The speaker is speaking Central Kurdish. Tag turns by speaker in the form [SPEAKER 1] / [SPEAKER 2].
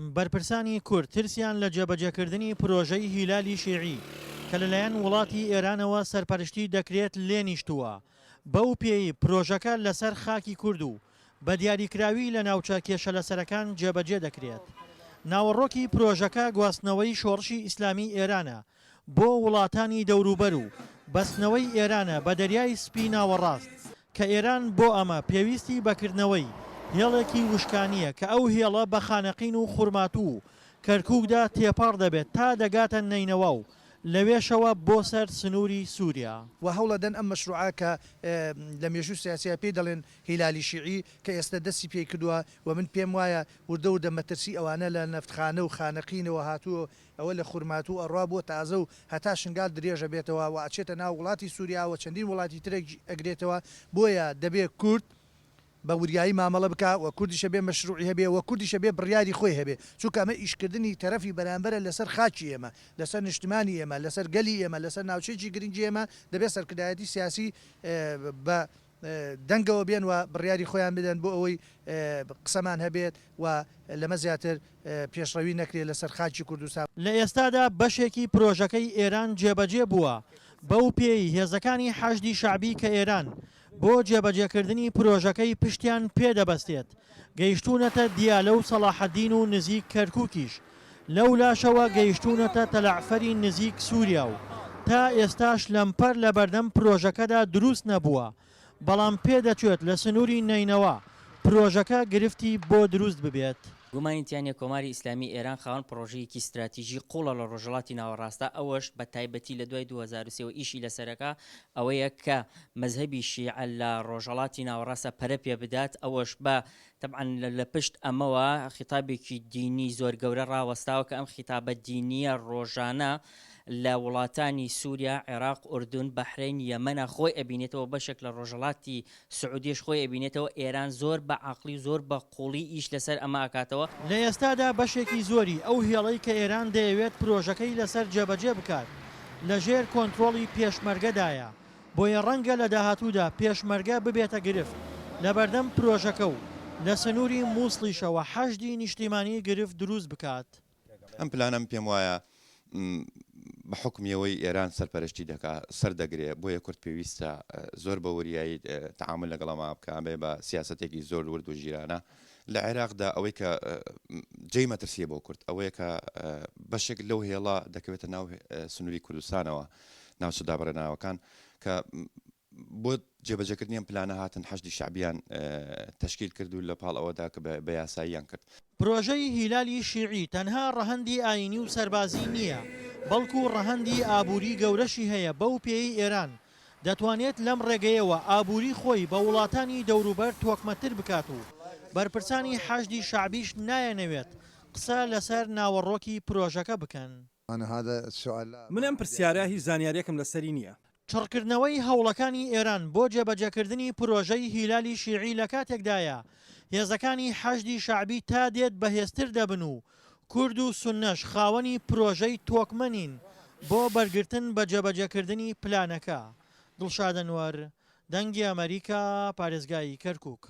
[SPEAKER 1] بەرپرسانی کورد ترسیان لە جێبەجێکردنی پرۆژەی هیلالی شیعی کە لەلایەن وڵاتی ئێرانەوە سەرپەرشتی دەکرێت لێنیشتووە، بەو پێیەی پرۆژەکە لەسەر خاکی کورد و بە دیاریکراوی لە ناوچە کێشەلەسەرەکان جێبەجێ دەکرێت. ناوەڕۆکی پرۆژەکە گواستنەوەی شۆڕشی ئیسلامی ئێرانە بۆ وڵاتانی دەوروبەر و بەستنەوەی ئێرانە بە دەریای سپی ناوەڕاست کە ئێران بۆ ئەمە پێویستی بە کردنەوەی هێڵێکی وشکانییە کە ئەو هێڵە بە خانەقین و خورماتوو و کەرکووکدا تێپەڕ دەبێت تا دەگاتە نەینەوا و لەوێشەوە بۆ سەر سنووری سووریا.
[SPEAKER 2] و هەوڵەدەن ئەم مەشروعە کە لە مێژوو سیاسیا پێی دەڵێن هیلالی شیعی کە ئێستە دەستی پێی کردووە و من پێم وایە وردە وردە مەترسی ئەوانە لە نەفتخانە و خانەقینەوە هاتووە ئەوە لە خورماتوو ئەڕوا بۆ تازە و هەتا شنگال درێژ ئەبێتەوە و ئەچێتە ناو وڵاتی سوریا و چەندین وڵاتی تر ئەگرێتەوە بۆیە دەبێ کورد بە وریایی مامەڵە بکا و کوردیش ئەبێ مەشروعی هەبێ و کوردیش ئەبێ بڕیاری خۆی هەبێ چونکە ئەمە ئیشکردنی تەرەفی بەرامبەرە لەسەر خاکی ئێمە لەسەر نیشتمانی ئێمە لەسەر گەلی ئێمە لەسەر ناوچەیەکی گرنگی ئێمە دەبێ سەرکردایەتی سیاسی بە دەنگەوە بێن و بڕیاری خۆیان بدەن بۆ ئەوەی قسەمان هەبێت و لەمە زیاتر پێشڕەوی نەکرێت لەسەر خاکی کوردستان.
[SPEAKER 1] لە ئێستادا بەشێکی پرۆژەکەی ئێران جێبەجێ بووە، بەو پێیەی هێزەکانی حەشدی شەعبی کە ئێران بۆ جێبەجێکردنی پرۆژەکەی پشتیان پێ دەبەستێت، گەیشتوونەتە دیالە و سەڵاحەدین و نزیک کەرکوکیش، لەولاشەوە گەیشتوونەتە تەلەعفەری نزیک سوریا و تا ئێستاش لەمپەر لەبەردەم پرۆژەکەدا دروست نەبووە، بەڵام پێدەچێت لە سنووری نەینەوا پرۆژەکە گرفتی بۆ دروست ببێت.
[SPEAKER 3] گومانی تیا نیە کۆماری ئیسلامی ئێران خاوەن پڕۆژەیەکی ستراتیژی قوڵە لە ڕۆژهەڵاتی ناوەڕاستدا، ئەوەش بە تایبەتی لە دوای 2003 وە ئیشی لەسەرەکا ئەوەیە کە مەزهەبی شیعە لە ڕۆژهەڵاتی ناوەڕاستدا پەرە پێ بدات، ئەوەش بە تەبعەن لە پشت ئەمەوە خیتابێکی دینی زۆر گەورە ڕاوەستاوە کە ئەم خیتابە دینییە ڕۆژانە لە وڵاتانی سوریا، عێراق، ئوردون، بەحرەین، یەمەنا خۆی ئەبینێتەوە، بەشێک لە ڕۆژهەڵاتی سعودیەش خۆی ئەبینێتەوە، ئێران زۆر بە عەقڵی و زۆر بە قوڵی ئیش لەسەر ئەمە ئەکاتەوە.
[SPEAKER 1] لە ئێستادا بەشێکی زۆری ئەو هێڵەی کە ئێران دەیەوێت پرۆژەکەی لەسەر جێبەجێ بکات لە ژێر کۆنترۆڵی پێشمەرگەدایە، بۆیە ڕەنگە لە داهاتوودا پێشمەرگە ببێتە گرفت لەبەردەم پرۆژەکە و لە سنووری موسڵیشەوە حەشدی نیشتیمانی گرفت دروست بکات.
[SPEAKER 4] ئەم پلانە من پێم وایە بە حوکمی ئەوەی ئێران سەرپەرشتی دەکا سەر دەگرێ بۆیە کورد پێویستە زۆر بە وریایی تەعامول لەگەڵ ئەمە بکا بێ بە سیاسەتێکی زۆر ورد و ژیرانە لە عێراقدا ئەوەی کە جێی مەترسیە بۆ کورد ئەوەیە کە بەشێک لەو هێڵە دەکەوێتە ناو سنووری کوردستانەوە ناوچە دابڕێنراوەکان کە بۆ جێبەجێکردنی ئەم پلانە هاتن حەشدی شەعبیان تەشکیل کرد و لە پاڵ ئەوەدا کە بە یاساییان کرد.
[SPEAKER 1] پرۆژەی هیلالی شیعی تەنها ڕەهەندی ئایینی و سەربازی نییە، بەڵکو ڕەهەندی ئابووری گەورەشی هەیە بەو پێیەی ئێران دەتوانێت لەم ڕێگەیەوە ئابووری خۆی بە وڵاتانی دەوروبەر تۆکمەتر بکات و بەرپرسانی حەشدی شەعبیش نایەنەوێت قسە لەسەر ناوەڕۆکی پرۆژەکە بکەن.
[SPEAKER 5] من ئەم پرسیارە هیچ زانیاریەکم لەسەری نییە.
[SPEAKER 1] چڕکردنەوەی هەوڵەکانی ئێران بۆ جێبەجێکردنی پرۆژەی هیلالی شیعی لەکاتێکدایە، هێزەکانی حەشدی شەعبی تا دێت بەهێزتر دەبن و کورد و سوننەش خاوەنی پرۆژەی تۆکمە نین بۆ بەرگرتن بە جێبەجێکردنی پلانەکە. دڵشاد ئەنوەر، دەنگی ئەمەریکا، پارێزگای کەرکوک.